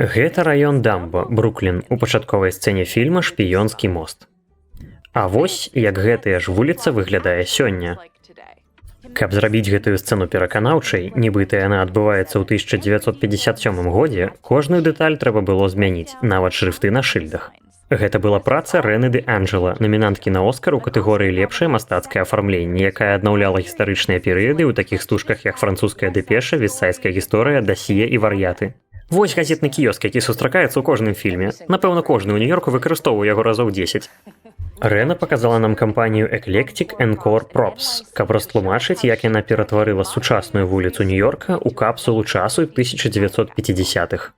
Гэта раён Дамба, Бруклін, у пачатковай сцэне фільма «Шпіёнскі мост». А вось як гэтая ж вуліца выглядае сёння. Каб зрабіць гэтую сцэну пераканаўчай, нібыта яна адбываецца ў 1957 годзе, кожную дэталь трэба было змяніць, нават шрыфты на шыльдах. Гэта была праца Рэны Дэ Анджела, намінанткі на Оскар у катэгорыі «Лепшае мастацкае афармленне», якая аднаўляла гістарычныя перыяды ў такіх стужках, як «Французская дэпеша», «Вестсайдская гісторыя», «Дасье» і «Вар'яты». Вось газетны кіёск, які сустракаецца ў кожным фільме. Напэўна, кожны ў Нью-Йорку выкарыстоўваў яго разоў 10. Рэна паказала нам кампанію Eclectic Encore Props, каб растлумачыць, як яна ператварыла сучасную вуліцу Нью-Йорка ў капсулу часу 1950-х.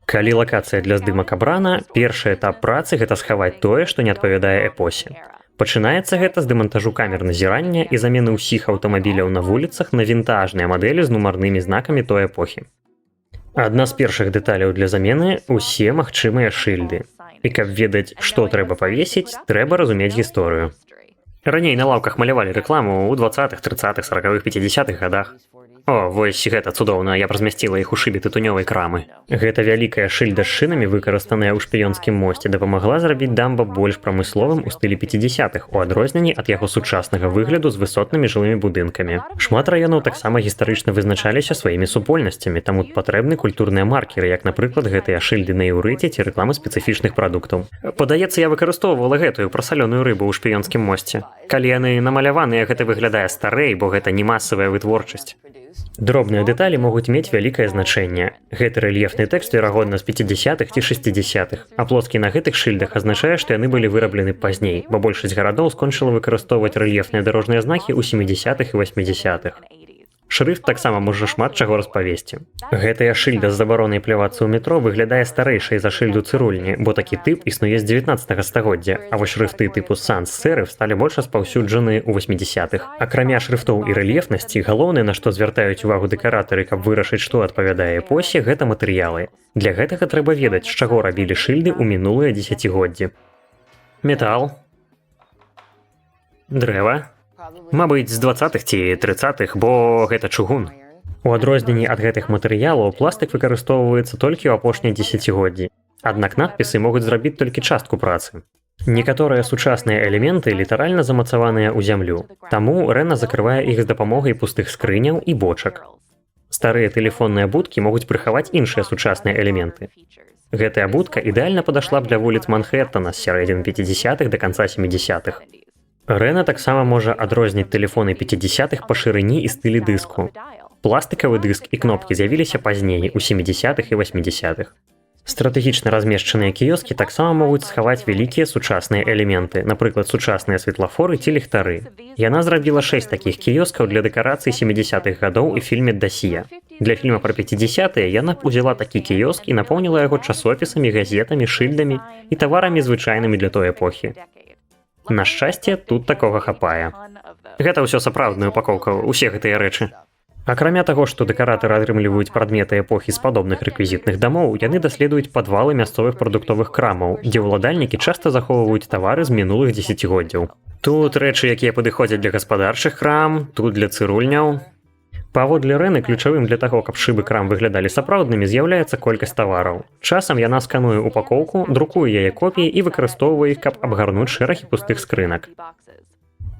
Калі лакацыя для здымак абрана, першы этап працы — гэта схаваць тое, што не адпавядае эпосе. Пачынаецца гэта з дэмантажу камер назірання і замены ўсіх аўтамабіляў на вуліцах на вінтажныя мадэлі з нумарнымі знакамі той эпохі. Адна з першых дэталяў для замены — усе магчымыя шыльды. І каб ведаць, што трэба павесіць, трэба разумець гісторыю. Раней на лаўках малявалі рэкламу ў 20-х, 30-х, 40-х, 50-х годах. О, вось гэта цудоўна, я б размясціла іх у шыбе тытунёвай крамы. Гэта вялікая шыльда з шынамі, выкарыстаная ў «Шпіёнскім мосце», дапамагла зрабіць Дамба больш прамысловым у стылі 50-х, у адрозненні ад яго сучаснага выгляду з высотнымі жылымі будынкамі. Шмат раёнаў таксама гістарычна вызначаліся сваімі супольнасцямі, таму патрэбны культурныя маркеры, як, напрыклад, гэтыя шыльды на іўрыце ці рэкламы спецыфічных прадуктаў. Падаецца, я выкарыстоўвала гэтую пра салёную рыбу ў «Шпіёнскім мосце». Калі яны намаляваныя, гэта выглядае старэй, бо гэта не масавая вытворчасць. Дробныя дэталі могуць мець вялікае значэнне. Гэты рэльефны тэкст, верагодна, з 50-х ці 60-х, а плоскі на гэтых шыльдах азначае, што яны былі выраблены пазней, бо большасць гарадоў скончыла выкарыстоўваць рэльефныя дарожныя знакі ў 70-х і 80-х. Шрыфт таксама можа шмат чаго распавесці. Гэтая шыльда з забаронай плявацца ў метро выглядае старэйшай за шыльду цырульні, бо такі тып існуе з 19 стагоддзя, а вось шрыфты тыпу sans-serif сталі больш распаўсюджаны ў 80-х. Акрамя шрыфтоў і рэльефнасці, галоўнае, на што звяртаюць увагу дэкаратары, каб вырашыць, што адпавядае эпосе, гэта матэрыялы. Для гэтага трэба ведаць, з чаго рабілі шыльды ў мінулыя дзесяцігоддзі. Метал. Дрэва. Мабыць, з 20-х ці 30-х, бо гэта чыгун. У адрозненні ад гэтых матэрыялаў пластык выкарыстоўваецца толькі ў апошнія дзесяцігоддзі. Аднак надпісы могуць зрабіць толькі частку працы. Некаторыя сучасныя элементы літаральна замацаваныя ў зямлю. Таму Рэна закрывае іх з дапамогай пустых скрыняў і бочак. Старыя тэлефонныя будкі могуць прыхаваць іншыя сучасныя элементы. Гэтая будка ідэальна падашла б для вуліц Манхэттана з сярэдзіны 50-х да канца 70-х. Рэна таксама можа адрозніць тэлефоны 50-х па шырыні і стылі дыску. Пластыкавы дыск і кнопкі з'явіліся пазней, у 70-х і 80-х. Стратэгічна размешчаныя кіёскі таксама могуць схаваць вялікія сучасныя элементы, напрыклад, сучасныя светлафоры ці ліхтары. Яна зрабіла шэсць такіх кіёскаў для дэкарацый 70-х гадоў у фільме «Дасье». Для фільма пра 50-е яна ўзяла такі кіёск і напоўніла яго часопісамі, газетамі, шыльдамі і таварамі, звычайнымі для той эпохі. На шчасце, тут такога хапае. Гэта ўсё сапраўдная упакоўка, усе гэтыя рэчы. Акрамя таго, што дэкаратары атрымліваюць прадметы эпохі з падобных рэквізітных дамоў, яны даследуюць падвалы мясцовых прадуктовых крамаў, дзе ўладальнікі часта захоўваюць тавары з мінулых дзесяцігоддзяў. Тут рэчы, якія падыходзяць для гаспадарчых крам, тут для цырульняў. Паводле Рэны, ключавым для таго, каб шыбы крам выглядалі сапраўднымі, з'яўляецца колькасць тавараў. Часам яна скануе упакоўку, друкуе яе копіі і выкарыстоўвае іх, каб абгарнуць шэрагі пустых скрынак.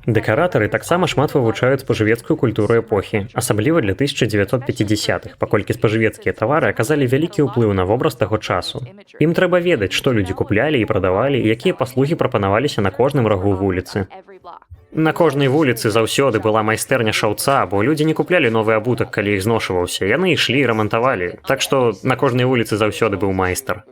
Дэкаратары таксама шмат вывучаюць спажывецкую культуру эпохі, асабліва для 1950-х, паколькі спажывецкія тавары аказалі вялікі ўплыў на вобраз таго часу. Ім трэба ведаць, што людзі куплялі і прадавалі, якія паслугі прапанаваліся на кожным рагу вуліцы. На кожнай вуліцы заўсёды была майстэрня шаўца, бо людзі не куплялі новы абутак, калі іх зношваўся. Яны ішлі і рамантавалі. Так што на кожнай вуліцы заўсёды быў майстар.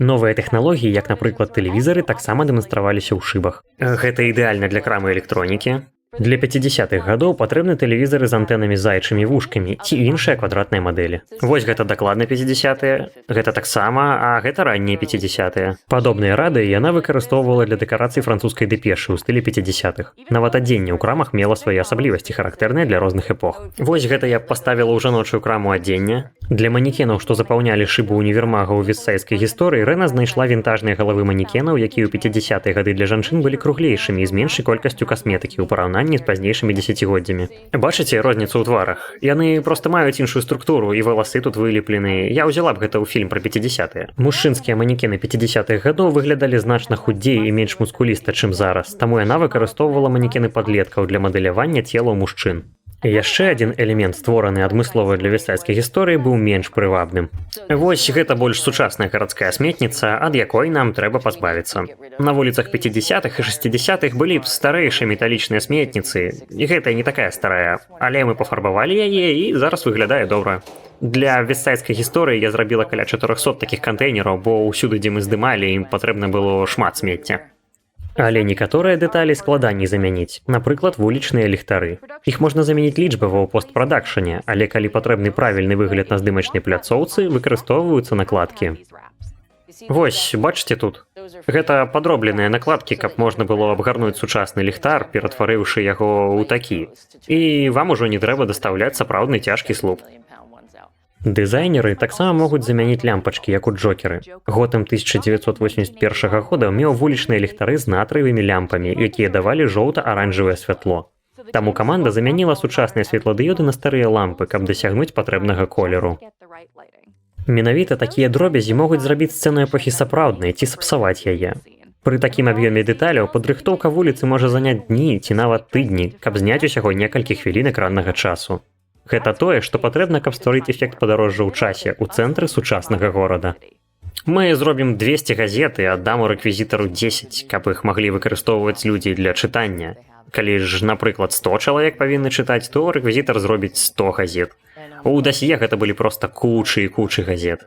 Новыя тэхналогіі, як, напрыклад, тэлевізары, таксама дэманстраваліся ў шыбах. Гэта ідэальна для крамы электронікі. Для 50-х гадоў патрэбны тэлевізары з антэнамі з зайчымі вушкамі ці іншыя квадратныя мадэлі. Вось гэта дакладна 50-е, гэта таксама, а гэта раннія 50-е. Падобныя рады яна выкарыстоўвала для дэкарацый «Французскай дэпешы» ў стылі 50-х. Нават адзенне ў крамах мела свае асаблівасці, характэрныя для розных эпох. Вось гэта я б паставіла ў жаночую краму адзення. Для манекенаў, што запаўнялі шыбу універмага ў «Вестсайдскай гісторыі», Рэна знайшла вінтажныя галавы манекенаў, якія ў 50-е гады для жанчын былі круглейшымі і з меншай колькасцю касметыкі ў параўнанні параўнанні з пазнейшымі дзесяцігоддзямі. Бачыце розніцу ў тварах? Яны проста маюць іншую структуру, і валасы тут вылеплены. Я ўзяла б гэта ў фільм пра 50-е. Мужчынскія манекены 50-х гадоў выглядалі значна худзей і менш мускуліста, чым зараз, таму яна выкарыстоўвала манекены падлеткаў для мадэлявання целаў мужчын. І яшчэ адзін элемент, створаны адмыслова для Вестсайдскай гісторыі, быў менш прывабным. Вось гэта больш сучасная гарадская сметніца, ад якой нам трэба пазбавіцца. На вуліцах 50-х і 60-х былі б старэйшыя металічныя сметніцы, і гэта не такая старая, але мы пафарбавалі яе, і зараз выглядае добра. Для Вестсайдскай гісторыі я зрабіла каля 400 такіх кантэйнераў, бо ўсюды, дзе мы здымалі, ім патрэбна было шмат смецця. Але некаторыя дэталі складаней замяніць, напрыклад, вулічныя ліхтары. Іх можна замяніць лічбава ў постпрадакшане, але калі патрэбны правільны выгляд на здымачнай пляцоўцы, выкарыстоўваюцца накладкі. Вось, бачыце тут. Гэта падробленыя накладкі, каб можна было абгарнуць сучасны ліхтар, ператварыўшы яго ў такі. І вам ужо не трэба дастаўляць сапраўдны цяжкі слуп. Дызайнеры таксама могуць замяніць лямпачкі, як у Джокеры. Готэм 1981 года меў вулічныя ліхтары з натрыевымі лямпамі, якія давалі жоўта-аранжавае святло. Таму каманда замяніла сучасныя светладыёды на старыя лямпы, каб дасягнуць патрэбнага колеру. Менавіта такія дробязі могуць зрабіць сцэну эпохі сапраўднай ці сапсаваць яе. Пры такім аб'ёме дэталяў падрыхтоўка вуліцы можа заняць дні ці нават тыдні, каб зняць усяго некалькі хвілін экраннага часу. Гэта тое, што патрэбна, каб стварыць эфект падарожжа ў часе ў цэнтры сучаснага горада. Мы зробім 200 газет і аддам у рэквізітару 10, каб іх маглі выкарыстоўваць людзі для чытання. Калі ж, напрыклад, 100 чалавек павінны чытаць, то рэквізітар зробіць 100 газет. У дасье гэта былі проста кучы і кучы газет.